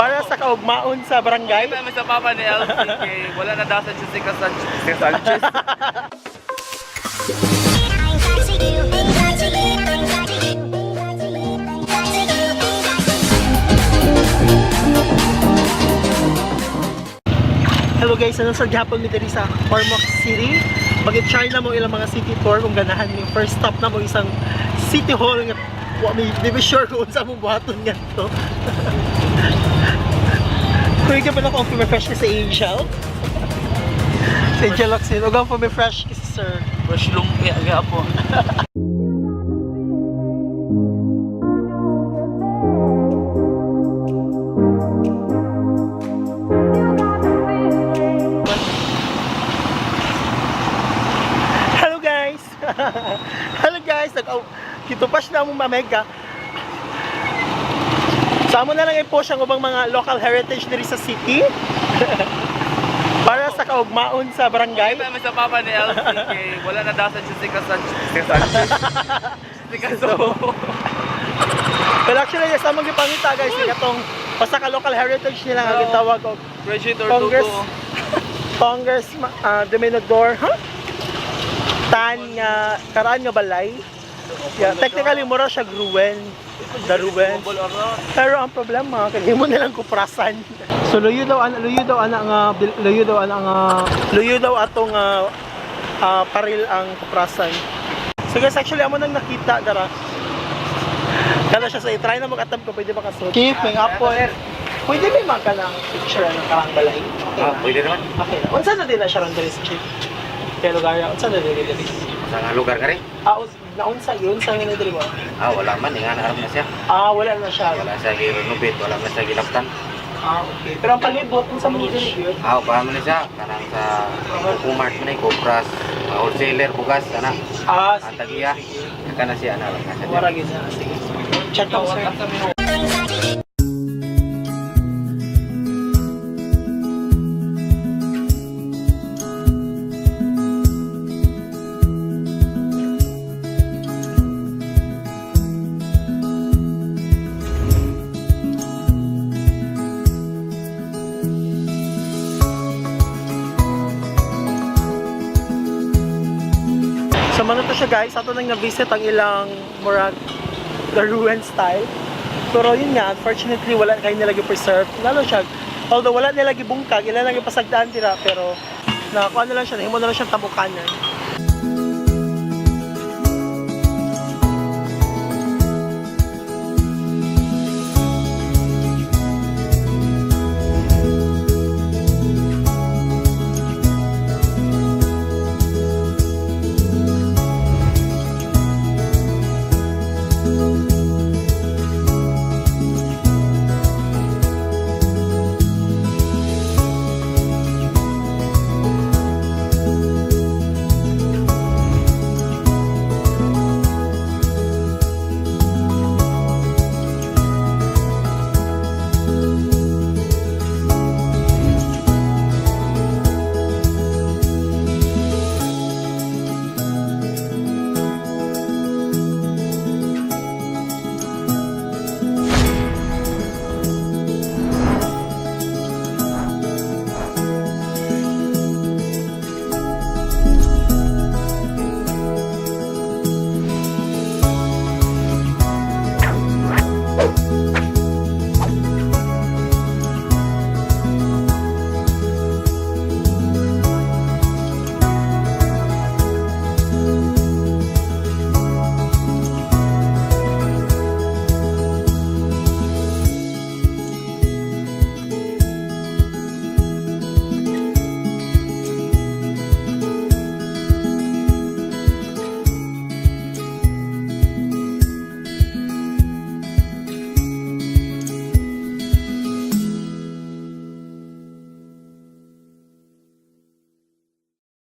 Para sa kaugmaon sa barangay. Kita mi sa papa ni LC kay wala na daw sa Jessica Sanchez. Sanchez. Hello guys, ano sa Japon mi diri sa Ormoc City. Mag-try na mo ilang mga city tour kung ganahan mi. First stop na mo isang city hall nga wa mi di mi sure kung unsa mong buhaton ngadto. Kuya ka pa na kung fresh ka sa Angel. Sa Angel Locsin. Ug ang fresh kasi sir. Fresh lumpia gyapon. Hello guys! Hello guys! Nag kitupas na among mamega. Sa amo na lang i-post ang ubang mga local heritage diri sa city. Para sa kaugmaon sa barangay. Kita mi sa papa ni LC kay wala na daw sa Jessica Sanchez. Sanchez. Jessica So. Pero actually, sa among gipangita guys, ni katong basta ka local heritage nila nga gitawag og Reggie Congress Tortugo. Congress Dominador, huh? Tan nga karaan nga balay. Yeah, technically mura siya ruin. The ruin. Pero ang problema, kay mo na lang kuprasan. So luyo daw ana, luyo daw ana nga luyo daw ana nga luyo daw atong paril ang kuprasan. So guys, actually amo nang nakita dara. Kada siya sa i-try na mag-attempt ko pwede ba kasod. Chief, may apple. Pwede may maka ng picture ng karang balay. Okay. Ah, na. pwede naman. Okay. na. Unsa na din na siya ron diri sa chief? Kay lugar, unsa na din diri? Sa nga lugar ka rin? Ah, naunsa yun sa nga na diri ba? Ah, wala man. Nga na na siya. Ah, wala na siya. Wala siya gi-renovate, wala man siya gilaptan. Ah, okay. Pero ang palibot, unsa man diri yun? Ah, paano man siya? Kanang sa Kumart man ay Kupras, mga wholesaler, bugas, ana. Ah, Ang tagiya. Kana siya ana lang nasa Wala gyud na. Sige. Chat lang, sir. So mano to siya guys, ato nang na-visit ang ilang murag the ruin style. Pero yun nga, unfortunately wala kayo nila gi-preserve. Lalo siya, although wala nila gibungkag, ila lang gipasagdaan dira pero na kuan na lang siya, nahimo na lang siyang tabukanan.